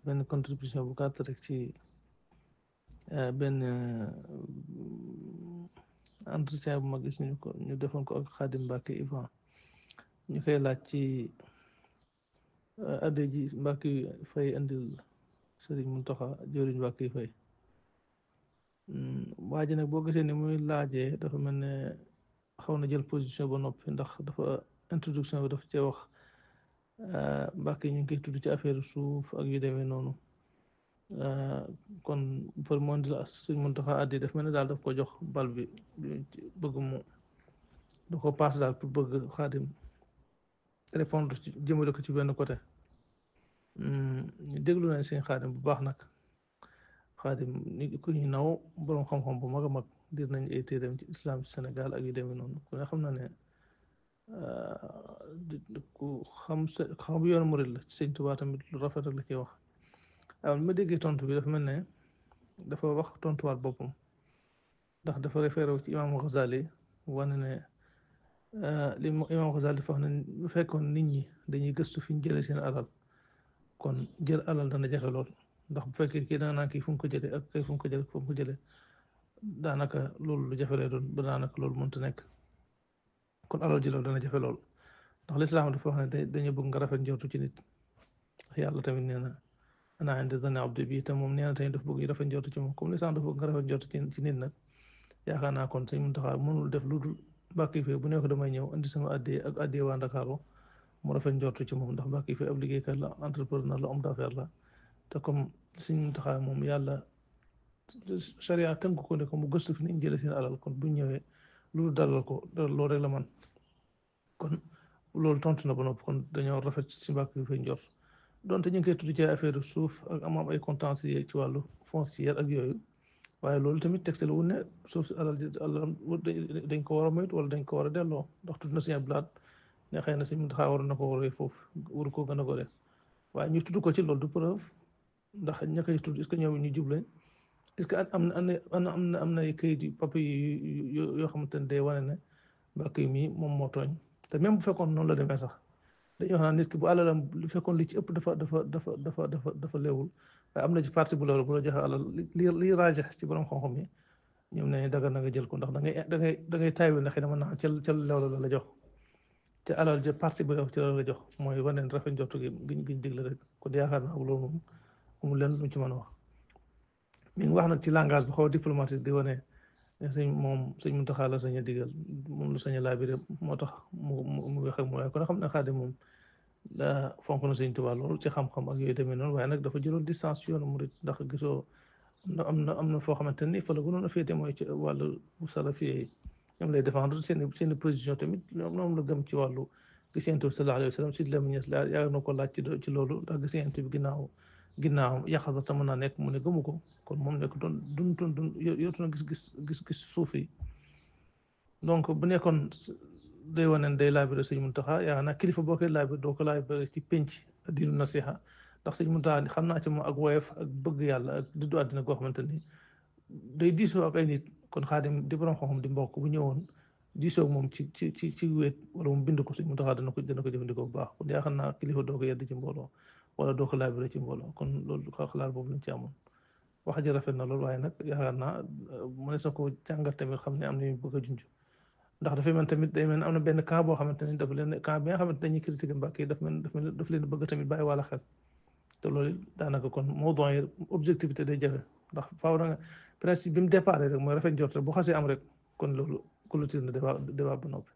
benn contribution bu gàtt rek ci benn entretien bu ma gis ñu defoon ko ak Xaadim Mbàkke Ivan ñu koy laaj ci adde ji Mbàkke Fay andil Sëriñ Muntaxa jëriñ Mbàkke Fay waa ji nag boo gisee ni muy laajee dafa mel ne xaw na jël position ba noppi ndax dafa introduction bi dafa cee wax Mbàkke ñu ngi koy tudd ci affaire suuf ak yu demee noonu kon pour moom di la Sëriñ Muntaxa addi daf mel ne daal daf ko jox bal bi bëgg mu da ko passe daal pour bëgg Xaadim répondre ci jëmale ko ci benn côté ñu déglu nañ seen Xaadim bu baax nag Xaadim ni ku ñu naw boroom xam-xam bu mag a mag dir nañ ay téeram ci islam ci Sénégal ak yu demee noonu ku ne xam na ne ku xam yoonu murid la ci Sëñ Tuubaa tamit lu rafet rek la ciy wax waaw ma déggee tontu bi dafa mel ne dafa wax tontuwaat boppam ndax dafa référé wu ci imam Ghazali wane ne li imam Ghazali dafa wax ne bu fekkoon nit ñi dañuy gëstu fi ñu jëlee seen alal kon jël alal dana jafe lool ndax bu fekkee kii da nga naan kii fu mu ko jëlee ak kay fu mu ko jëlee fu mu ko jëlee daanaka loolu lu jafe lay doon ba daanaka loolu mënta nekk kon alal ji loolu dana jafe lool ndax lislaam dafa wax ne dañu bëgg nga rafet njortu ci nit ndax yàlla tamit nee na ana inda zanni abdi bi te moom nee na tamit dafa bëgg ñu rafet njortu ci moom comme lislaam dafa bëgg nga rafet njortu ci nit nag yaakaar naa kon Sëñ Muntaxa mënul def lu dul Mbàkke Fay bu ne ko damay ñëw indi sama addee ak addee waa Ndakaaru mu rafet njortu ci moom ndax Mbàkke Fay ab liggéeykat la entrepreneur la homme d'affaires la te comme Sëñ Muntaxa moom yàlla charia tënk ko ne ko mu gëstu fi ni ñu jëlee seen alal kon bu ñëwee loolu dalal ko loolu rek la man kon loolu tontu na ba noppi kon dañoo rafet ci Mbàkke Fay njort donte ñu ngi koy tudd ci affaire suuf ak am ay contentieux ci wàllu foncière ak yooyu waaye loolu tamit texte la wu ne suuf si alal dañ ko war a moytu wala dañ ko war a delloo ndax tudd na Sëñ Abdu Lahat ne xëy na Sëñ Muntaxa war na ko waree foofu waru ko gën a gore waaye ñu tudd ko ci loolu du preuve ndax ña koy tudd est-ce que ñoom ñu jublañ est-ce que am na ay kayit yu papier yoo xamante ne day wane ne Mbàkke mii moom moo tooñ te même bu fekkoon noonu la demee sax dañuy wax naan nit ki bu alalam lu fekkoon li ci ëpp dafa leewul waaye am na ci partie bu leewul bu la joxe alal li raajax ci borom xam-xam yi ñoom ne daga na nga jël ko ndax da ngay taayul ne xëy na mën naa ca leewlu la jox te alal ja partie bu leew ci la jox mooy waneen rafet njortu giñ digle rek kon yaakaar naa loolu moom amul leen lu ci mën a wax mi ngi wax nag ci langage bu xaw a diplomatique di wane Sëñ Muntaxa la sañ a digal moom la sañ a laabire moo tax mu wax ak moom waaye kon xam ne Xaadim moom daa fonk na Sëñ Tuubaa loolu ci xam-xam ak yooyu demee noonu waaye nag dafa jëloon distance ci yoonu murit ndax gisoo am na foo xamante ni fa la gënoon a féete mooy ci wàllu salafi yi ñoom lay défendre seen position tamit ñoom la gëm ci wàllu gis Yonent bi sallallahu alayhi wa sallam si Lamin Ñas la yaa na ko laaj ci loolu ndax gis Yonent bi ginnaaw yaxasa ta mën naa nekk mu ne gëmu ko kon moom nekk dun yootu na gis suuf yi donc bu nekkoon day waneen day laabire Sëñ Muntaxa yaa naa kilifa boo koy laabire doo ko laabire ci pénc diinu nasiha ndax Sëñ Muntaxa xam naa ci moom ak woyof ak bëgg yàlla ak duddu àddina goo xamante ni day diisoo ak ay nit kon Xaadim di borom xam-xam di mbokk bu ñëwoon diisoo moom ci wéet wala mu bind ko Sëñ Muntaxa dana ko jëfandikoo bu baax kon yaa xam naa kilifa doo ko yedd ci mbooloo wala doo ko laabire ci mbooloo kon loolu xalaat boobu lañ ci amoon wax ji rafet na loolu waaye nag yaakaar naa mënees na ko jàngat tamit xam ne am na ñu bëgg a junj ndax dafay mel tamit day mel am na benn camp boo xamante ni dafa leen camp bi nga xamante dañuy critiquer Mbàkke yi daf leen bëgg tamit bàyyi wàlla xel te loolu daanaka kon mawduu yi objectivité day jafe ndax faaw na nga principe bi mu départ rek mooy rafet njort bu xasee am rek kon loolu clôture na débat ba noppi